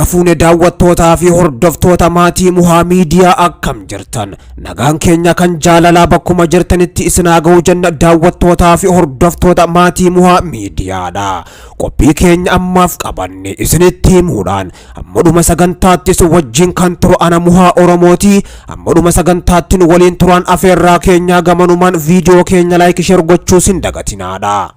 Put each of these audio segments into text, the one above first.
Harka fuune daawwattootaa fi hordoftoota maatii Muhaa Miidiyaa, akkam jirtan? Nagaan keenya kan jaalalaa bakkuma jirtanitti isin haa ga'u jenna. Daawwattootaa fi hordoftoota maatii Muhaa Miidiyaadha. Qophii keenya ammaaf qabanne isinitti himuudhaan hamma dhuma sagantaattis wajjin kan turu ana Muhaa Oromooti. Hamma dhuma sagantaatti nu waliin turaan afeerraa keenyaa. Gamanumaan viidiyoo keenya like, share gochuus hin dagatinaadha.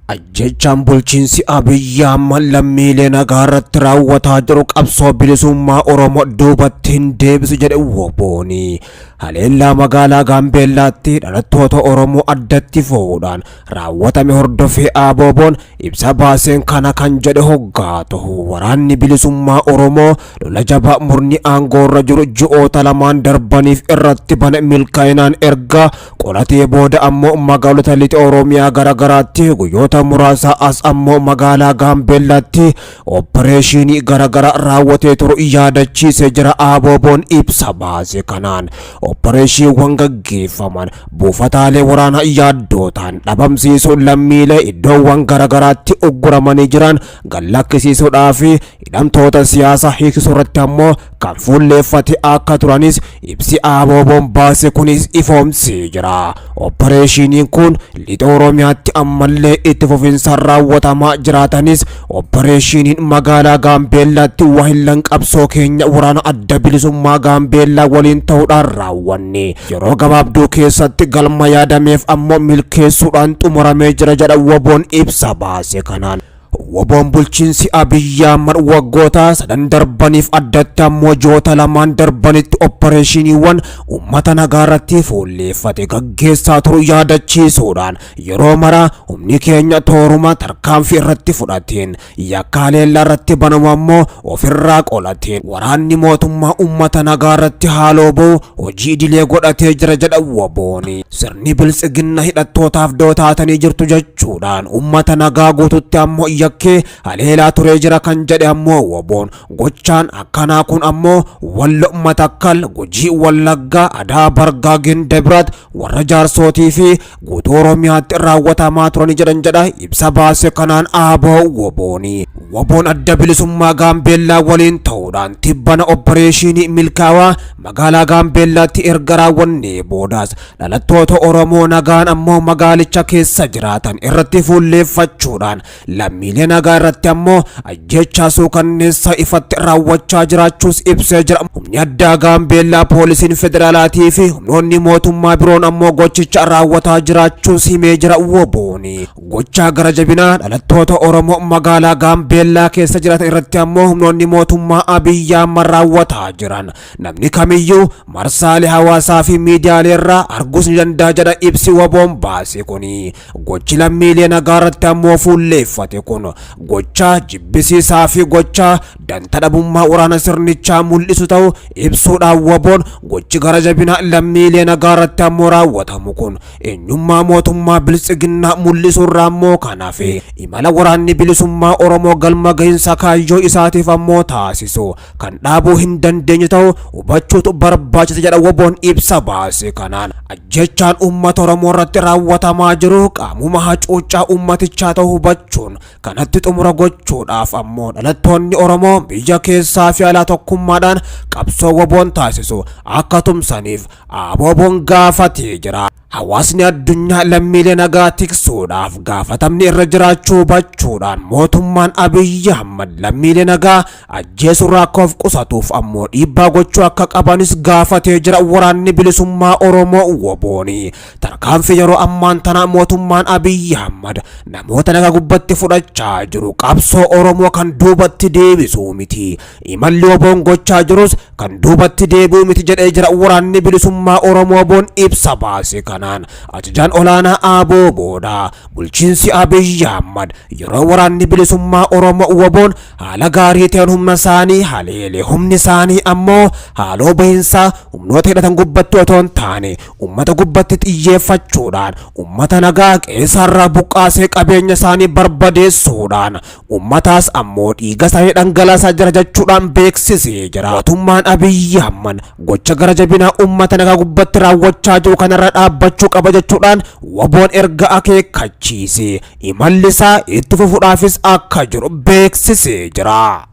Ajjechaan bulchiinsi Abiyyi Ahmad lammiilee nagaa irratti raawwataa jiru qabsoo bilisummaa Oromoo duubatti hin deebisu jedhe WBOni. Haleellaa magaalaa Gaambeellaatti dhalattoota Oromoo addatti fo'uudhaan raawwatame hordofee ABO'n ibsa baaseen kana kan jedhe hoggaa ta'u, waraanni bilisummaa Oromoo lola jabaa murni aangoo irra jiru ji'oota lamaan darbaniif irratti bane milkaa'inaan erga qolatee booda ammoo magaalota lixa Oromiyaa garaagaraatti, guyyoota muraasa as ammoo magaalaa Gaambeellaatti opereeshinii garaagaraa raawwatee turu yaadachiisee jira. ABO'n ibsa baase kanaan opereeshiniiwwan gaggeeffaman buufataalee waraanaa yaaddootaan dhabamsiisuun, lammiilee iddoowwan garaagaraatti ugguramanii jiran gallakkisiisuudhaa fi hidhamtoota siyaasaa hiiksisuu irratti ammoo kan fuulleeffate akka turanis ibsi ABO'n baase kunis ifoomsee jira. Opereeshiniin kun lixa Oromiyaatti ammallee itti fufinsaan raawwatamaa jiraatanis, opereeshiniin magaalaa Gaambeellaatti wahillan qabsoo keenya waraana adda bilisummaa Gaambeellaa waliin ta'uudhaan raawwanne yeroo gabaabduu keessatti galma yaadameef ammoo milkeessuudhaan xumuramee jira jedha WBO'n ibsa baase kanaan. WBO'n bulchiinsi Abiyyi Ahmad waggoota sadan darbaniif, addatti ammoo ji'oota lamaan darbanitti opereeshiniiwwan uummata nagaa irratti fuulleeffate gaggeessaa turu yaadachiisuudhaan, yeroo mara humni keenya tooruma tarkaanfii irratti fudhateen yakka haleellaa irratti banamu ammoo ofirraa qolateen waraanni mootummaa uummata nagaa irratti haaloo ba'u hojii idilee godhatee jira jedha WBOni. Sirni biltsiginna hidhattootaaf dootaatanii jirtu jechuudhaan uummata nagaa guututti ammoo yakkee haleelaa turee jira kan jedhe ammoo WBOn, gochaan akkanaa kun ammoo Wallo, Matakkal, Gujii, Wallaggaa, Adaa Bargaa, Gindabirat, warra Jaarsootii fi guutuu Oromiyaatti raawwatamaa turani jedhan jedha ibsa baase kanaan ABO WBOni. WBOn adda bilisummaa Gaambeellaa waliin ta'uudhaan tibbana opereeshinii milkaawaa magaalaa Gaambeellaatti erga raawwannee boodaas dhalattoota Oromoo nagaan ammoo magaalicha keessa jiraatan irratti fuulleeffachuudhaan lammiilee nagaa irratti ammoo ajjechaa suukanneessaa ifatti raawwachaa jiraachuus ibsee jira. Humni addaa Gaambeellaa, poolisiin federaalaatii fi humnoonni mootummaa biroon ammoo gochicha raawwataa jiraachuus himee jira WBOni. Gochaa gara jabinaa dhalattoota Oromoo magaalaa Gaambeellaa keessa jiraatan irratti ammoo humnoonni mootummaa Abiyyi Ahmad raawwataa jiran namni kamiyyuu marsaalee hawaasaa fi miidiyaalee irraa arguus ni danda'a jedha ibsi WBOn baase kuni. Gochi lammiilee nagaa irratti ammoo fuulleeffate kun gochaa jibbisiisaa fi gochaa danta dhabummaa waraana sirnichaa mul'isu ta'u ibsuudhaan, WBOn gochi gara jabinaa lammiilee nagaa irratti ammoo raawwatamu kun eenyummaa mootummaa biltsiginnaa mul'isu irraa ammoo kanaaf imala waraanni bilisummaa Oromoo galma gahinsa kaayyoo isaatiif ammoo taasisu kan dhaabuu hin dandeenye ta'u hubachuutu barbaachisa jedha WBOn ibsa baase kanaan. Ajjechaan uummata Oromoo irratti raawwatamaa jiru qaamuma hacuuccaa uummatichaa ta'u hubachuun kanatti xumura gochuudhaaf ammoo dhalattoonni Oromoo biyya keessaa fi alaa tokkummaadhaan qabsoo WBOn taasisu akka tumsaniif ABO'n gaafatee jira. Hawaasni addunyaa lammiilee nagaa tiksuudhaaf gaafatamni irra jiraachuu hubachuudhaan mootummaan Abiyyi Ahmad lammiilee nagaa ajjeesurraa akka of qusatuuf ammoo dhiibbaa gochuu akka qabanis gaafatee jira waraanni bilisummaa Oromoo WBOni. Tarkaanfii yeroo ammaan tana mootummaan Abiyyi Ahmad namoota nagaa gubbatti fudhachaa jiru qabsoo Oromoo kan duubatti deebisuu miti. Imalli WBOn gochaa jirus kan duubatti deebi'u miti jedhee jira waraanni bilisummaa Oromoo WBOn ibsa baase kanaan. Ajajaan olaanaa ABO booda bulchiinsi Abiyyi Ahmad yeroo waraanni bilisummaa Oromoo WBOn haala gaarii ta'een humna isaanii haleele, humni isaanii ammoo haaloo bahinsaa humnoota hidhatan gubbatti otoo hin taane ummata gubbatti xiyyeeffachuudhaan ummata nagaa qe'eerraa buqqaasee qabeenya isaanii barbadeessuudhaan ummataas ammoo dhiiga isaanii dhangalaasaa jira jechuudhaan beeksisee jira. Mootummaan Abiyyi Ahmad gocha gara jabinaa ummata nagaa gubbatti raawwachaa jiru kanarra dhaabbachuu dhaabbachuu qaba jechuudhaan WBOn erga akeekkachiise imalli isaa itti fufuudhaafis akka jiru beeksisee jira.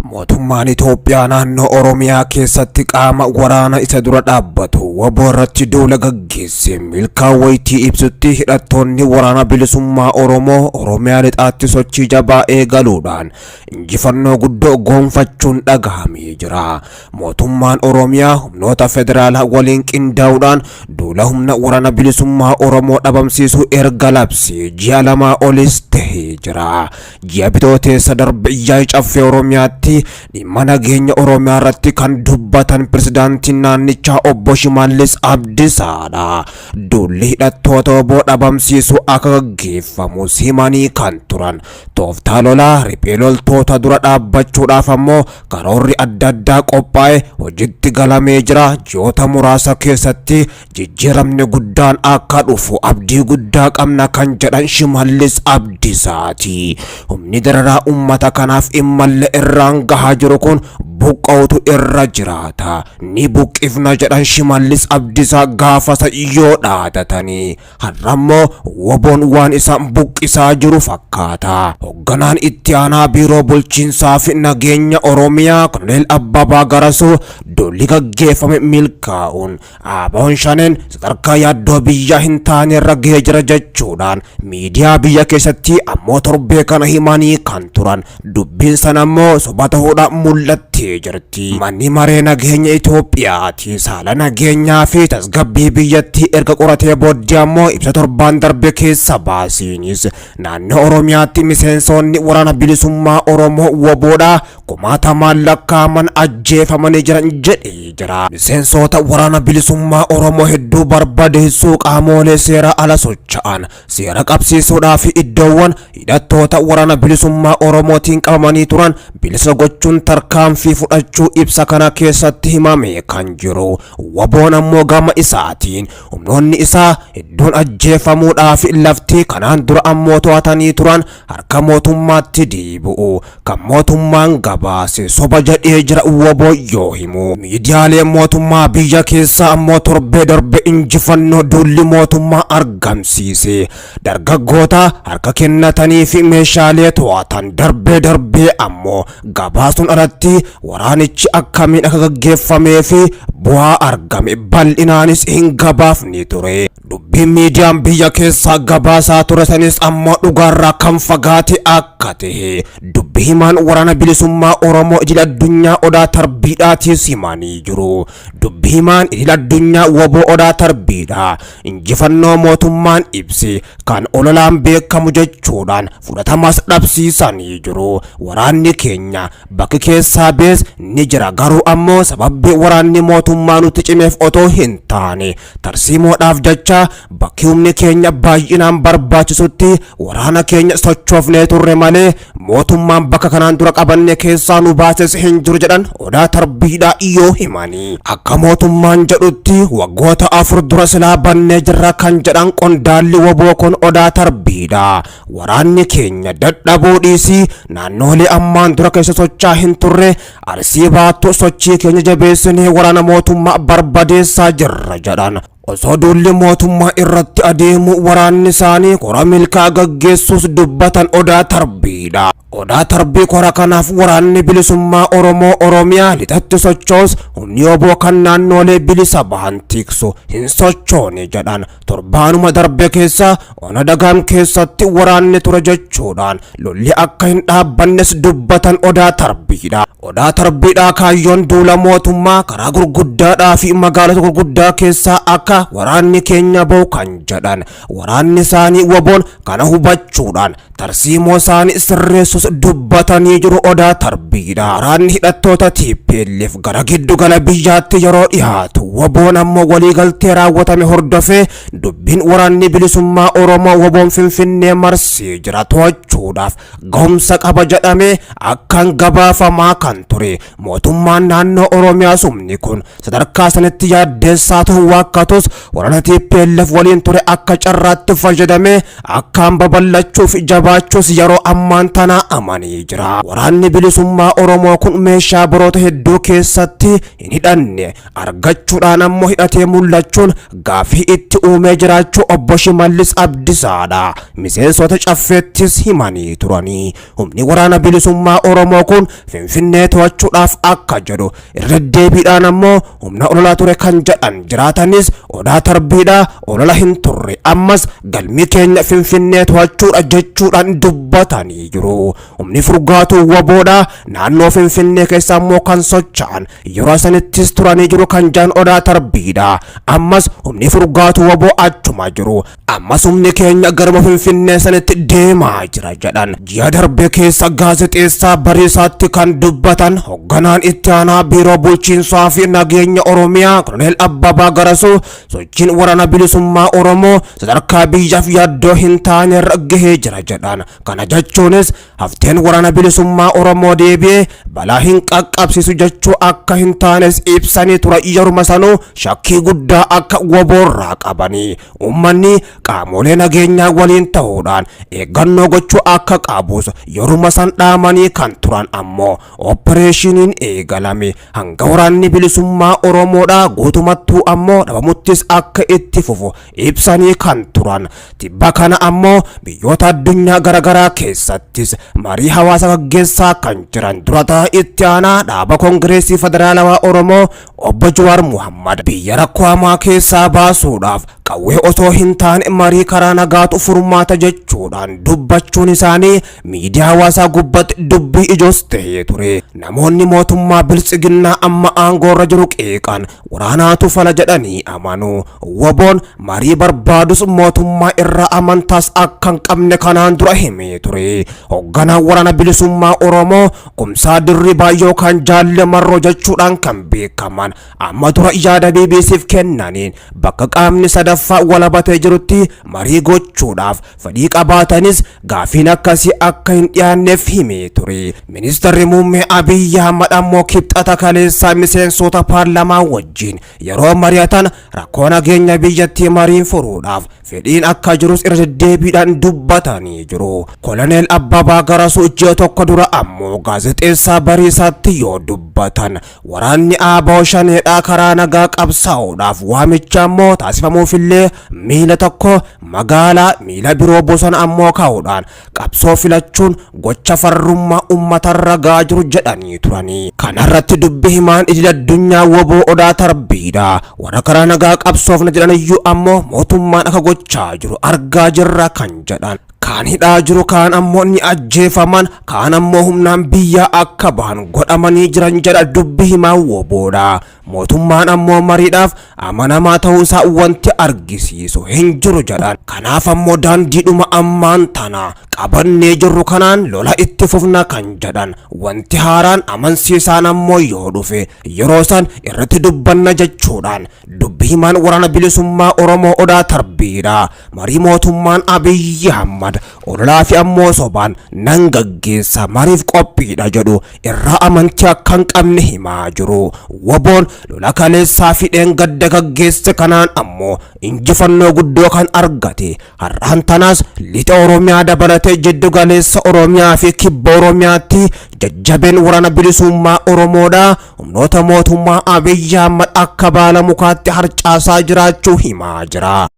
Mootummaan Itoophiyaa naannoo Oromiyaa keessatti qaama waraana isa dura dhaabbatu WBO irratti duula gaggeesse milkaa'uu wayitii ibsutti, hidhattoonni Waraana Bilisummaa Oromoo Oromiyaa lixaatti sochii jabaa eegaluudhaan injifannoo guddoo goonfachuun dhagahamee jira. Mootummaan Oromiyaa humnoota federaalaa waliin qindaa'uudhaan duula humna Waraana Bilisummaa Oromoo dhabamsiisuu erga labsee ji'a 2 olis tahee jira. Ji'a Bitooteessa darbe yaa'ii Caffee Oromiyaatti dhimma nageenya Oromiyaa irratti kan dubbatan pirezidaantiin naannichaa obbo Shimallis Abdiisaadha. Duulli hidhattoota WBO dhabamsiisuu akka gaggeeffamus himanii kan turan. Tooftaa lolaa riphee loltoota dura dhaabbachuudhaaf ammoo karoorri adda addaa qophaa'e hojiitti galamee jira. Ji'oota muraasa keessatti jijjiiramni guddaan akka dhufu abdii guddaa qabna kan jedhan Shimallis Abdiisaati. Humni dararaa uummata kanaaf immallee irraan gahaa jiru kun buqqa'utu irra jiraata. Ni buqqifna jedhan Shimallis Abdiisaa gaafasa yoo dhaadatanii. Har'ammoo WBOn waan isaan buqqisaa jiru fakkaata. Hoogganaan itti aanaa biiroo bulchiinsaa fi nageenya Oromiyaa Koloneel Abbabaa Garasuu duulli gaggeeffame milkaa'uun ABOn Shaneen sadarkaa yaaddoo biyyaa hin taane irra gahee jira jechuudhaan miidiyaa biyya keessatti ammoo torbee kana himanii kan turan, dubbiin sana ammoo soba ta'uudhaan mul'attee jirti. Manni maree nageenya Itoophiyaati saala nageenyaa fi tasgabbii biyyattii erga qoratee booddee ammoo ibsa torbaan darbe keessa baasiinis naannoo Oromiyaatti miseensonni Waraana Bilisummaa Oromoo WBOdhaa kumaatamaan lakkaa'aman ajjeefamanii jiran jedhee jira. Miseensota Waraana Bilisummaa Oromoo hedduu barbadeessuu, qaamolee seera ala socho'an seera qabsiisuudhaa fi iddoowwan hidhattoota Waraana Bilisummaa Oromootiin qabamanii turan bilisa gochuun tarkaanfii fudhachuu ibsa kana keessatti himame kan jiru. WBOn ammoo gama isaatiin humnoonni isaa hedduun ajjeefamuudhaa fi lafti kanaan dura ammoo to'atanii turan harka mootummaatti deebi'u kan mootummaan gabaase soba jedhee jira WBO yoo himu. Miidiyaaleen mootummaa biyya keessaa ammoo torbee darbe injifannoo duulli mootummaa argamsiise, dargaggoota harka kennatanii fi meeshaalee to'atan darbee darbee ammoo gabaasuun alatti waraanichi akkamiin akka gaggeeffamee fi bu'aa argame bal'inaanis hin gabaafne ture. Dubbiin miidiyaan biyya keessaa gabaasaa ture sanis ammoo dhugaarraa kan fagaate akka ta'e dubbi himaan Waraana Bilisummaa Oromoo idil addunyaa Odaa Tarbiidhaatiis himanii jiru. Dubbi himaan idil addunyaa WBO Odaa Tarbiidha. Injifannoo mootummaan ibsi kan ololaan beekamu jechuudhaan fudhatamas dhabsiisanii jiru. Waraanni keenya bakki keessaa bees ni jira, garuu ammoo sababbi waraanni mootummaa nutti cimeef otoo hin taane tarsiimoodhaaf jecha bakki humni keenya baay'inaan barbaachisutti waraana keenya sochoofnee turre malee mootummaan bakka kanaan dura qabanne keessaa nu baases hin jiru jedhan Odaa Tarbiidhaa yoo himanii. Akka mootummaan jedhutti waggoota 4 dura silaa bannee jirra kan jedhan qondaalli WBO kun Odaa Tarbiidha. Waraanni keenya dadhabuu dhiisii naannoolee ammaan dura keessa sochaa hin turre, Arsii baattu sochii keenya jabeessinee waraana mootummaa barbadeessaa jirra jedhan. Osoo duulli mootummaa irratti adeemu waraanni isaanii kora milkaa gaggeessuus dubbatan Odaa Tarbiidha. Odaa Tarbii kora kanaaf waraanni bilisummaa Oromoo Oromiyaa lixatti sochoos humni WBO kan naannoolee bilisa bahan tiksu hin sochoone jedhan. Torbaanuma darbe keessa ona Dagaam keessatti waraanni ture jechuudhaan lolli akka hin dhaabbannes dubbatan Odaa Tarbiidha. Odaa Tarbiidhaa kaayyoon duula mootummaa karaa gurguddaadhaa fi magaalota gurguddaa keessaa akka waraanni keenya ba'u kan jedhan, waraanni isaanii WBOn kana hubachuudhaan tarsiimoo isaanii sirreessus dubbatanii jiru Odaa Tarbiidha. Waraanni hidhattoota TPLF gara giddugala biyyaatti yeroo dhiyaatu WBOn ammoo waliigaltee raawwatame hordofee dubbiin waraanni bilisummaa Oromoo WBOn Finfinnee marsee jira to'achuu to'achuudhaaf gahumsa qaba jedhamee akkaan gabaafamaa kan ture. Mootummaan naannoo Oromiyaas humni kun sadarkaa sanitti yaaddeessaa ta'uu waakkatus, waraana TPLF waliin ture akka carraatti fayyadamee akkaan babal'achuuf jabaachuus yeroo ammaan tanaa amanii jira. Waraanni bilisummaa Oromoo kun meeshaa baroota hedduu keessatti hin hidhanne argachuudhaan ammoo hidhatee mul'achuun gaafii itti uumee jiraachuu obbo Shimallis Abdisaadha. Miseensota caffeettis himanii turanii. Humni waraana bilisummaa Oromoo kun Finfinnee to'achuudhaaf akka jedhu irra deddeebiidhaan ammoo humna ololaa ture kan jedhan jiraatanis, Odaa Tarbiidhaa olola hin turre, ammas galmi keenya Finfinnee to'achuudha jechuudhaan dubbatanii jiru. Humni furgaatuu WBOdhaa naannoo Finfinnee keessa ammoo kan socho'an yeroo sanittis turanii jiru kan jedhan Odaa Tarbiidha. Ammas humni furgaatuu WBO achuma jiru. Ammas humni keenya garuma Finfinnee sanitti deemaa jira jedhan. Ji'a darbe keessa gaazexeessaa Bariisaatti kan dubbatan hogganaan itti aanaa biiroo bulchiinsaa fi nageenya Oromiyaa Koloneel Abbabaa Garasuu, sochiin waraana bilisummaa Oromoo sadarkaa biyyaaf yaaddoo hin taane irra gahee jira jedhan. Kana jechuunis hafteen waraana bilisummaa Oromoo deebi'ee balaa hin qaqqabsiisu jechuu akka hin taanes ibsanii ture. Yeruma sanuu shakkii guddaa akka WBOrraa qabanii uummanni qaamolee nageenyaa waliin ta'uudhaan eeggannoo gochuu akka qabus yeruma san dhaamanii kan turan, ammoo opereeshiniin eegalame hanga waraanni bilisummaa Oromoodhaa guutumattuu ammoo dhabamuttis akka itti fufu ibsanii kan turan. Tibba kana ammoo biyyoota addunyaa garaagaraa keessattis marii hawaasa gaggeessaa kan jiran durataa itti aanaa dhaaba Koongireesii Federaalawaa Oromoo obbo Jawaar Muhammad, biyya rakkoo hamaa keessaa baasuudhaaf qawwee osoo hin taane marii karaa nagaatu furmaata jechuudhaan dubbachuun isaanii miidiyaa hawaasaa gubbatti dubbii ijoos ta'ee ture. Namoonni mootummaa biltsiginnaa amma aangoorra jiru qeeqan waraanaatu fala jedhanii amanu. WBOn marii barbaadus mootummaa irraa amantaas akka hin qabne kanaan dura himee ture. Hoogganaan waraana bilisummaa Oromoo Kumsaa Dirribaa yookaan Jaalle Marroo jechuudhaan kan beekaman amma dura yaada BBCf kennaniin, bakka qaamni sadaffaa walabatee jirutti marii gochuudhaaf fedhii qabaatanis gaafiin akkasii akka hin dhiyaanneef himee ture. Ministeerri muummee Abiyyi Ahmad ammoo kibxata kaleessaa miseensota paarlamaa wajjin yeroo mari'atan rakkoo nageenya biyyattii mariin furuudhaaf fedhiin akka jirus irra deddeebiidhaan dubbatanii jiru. Koloneel Abbabaa Garasuu ji'a tokko dura ammoo gaazexeessaa Bariisaatti yoo dubbatan, waraanni ABO Shaneedhaa karaa nagaa qabsaa'uudhaaf waamicha ammoo taasifamuufillee miila tokko magaalaa, miila biroo bosona ammoo kaa'uudhaan qabsoo filachuun gocha farrummaa uummatarra ga'aa jiru jedhanii turanii. Kanarratti dubbi himaan idil addunyaa WBO Odaa Tarbiidha. Warra karaa nagaa qabsoofna jedhan iyyuu ammoo mootummaan akka gochaa jiru argaa jirra kan jedhan. Kaan hidhaa jiru, kaan ammoo ni ajjeefaman, kaan ammoo humnaan biyyaa akka bahan godhamanii jiran jedha dubbi himaan WBOdha. Mootummaan ammoo mariidhaaf amanamaa ta'uusaa wanti argisiisu hin jiru jedhan. Kanaaf ammoo daandiidhuma ammaan tana qabannee jirru kanaan lola itti fufna kan jedhan, wanti haaraan amansiisaan ammoo yoo dhufe yeroo san irratti dubbanna jechuudhaan dubbi himaan waraana bilisummaa Oromoo Odaa Tarbiidha. Marii mootummaan Abiyyi Ahmad ololaa fi ammoo sobaan nan gaggeessa, mariif qophiidha jedhu irraa amantii akka hin qabne himaa jiru. WBOn lola kaleessaa fi dheengadda gaggeesse kanaan ammoo injifannoo guddoo kan argate, har'aan tanaas lixa Oromiyaa dabalatee jiddu galeessa Oromiyaa fi kibba Oromiyaatti jajjabeen waraana bilisummaa Oromoodha humnoota mootummaa Abiyyi Ahmad akka baala mukaatti harcaasaa jiraachuu himaa jira.